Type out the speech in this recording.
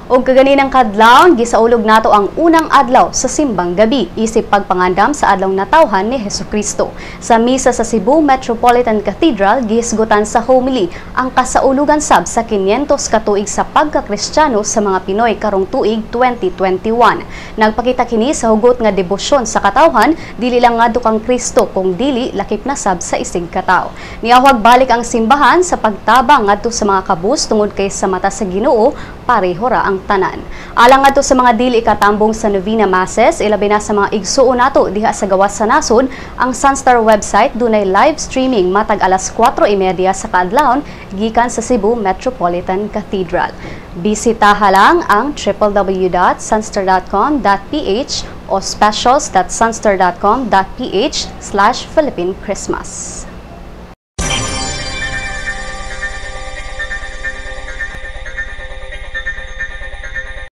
Ug kaganinang kadlawon, gisaulog nato ang unang adlaw sa Simbang Gabi isip pagpangandam sa adlaw natawhan ni Hesukristo. Sa misa sa Cebu Metropolitan Cathedral, gihisgutan sa homily ang kasaulugan sab sa 500 ka tuig sa pagkakristyano sa mga Pinoy karong tuig 2021. Nagpakita kini sa hugot nga debosyon sa katawhan, dili lang ngadto kang Kristo kung dili lakip na sab sa isig katawo. Niawhag balik ang simbahan sa pagtabang ngadto sa mga kabus tungod kay sa mata sa Ginoo pareho ra ang tanan. Alang ngadto sa mga dili katambong sa Novena Masses, ilabi na sa mga igsuon nato diha sa gawas sa nasod, ang Sunstar website dunay live streaming matag alas 4:30 sa kaadlawon gikan sa Cebu Metropolitan Cathedral. Bisitaha lang ang www.sunstar.com.ph o specials.sunstar.com.ph/PhilippineChristmas.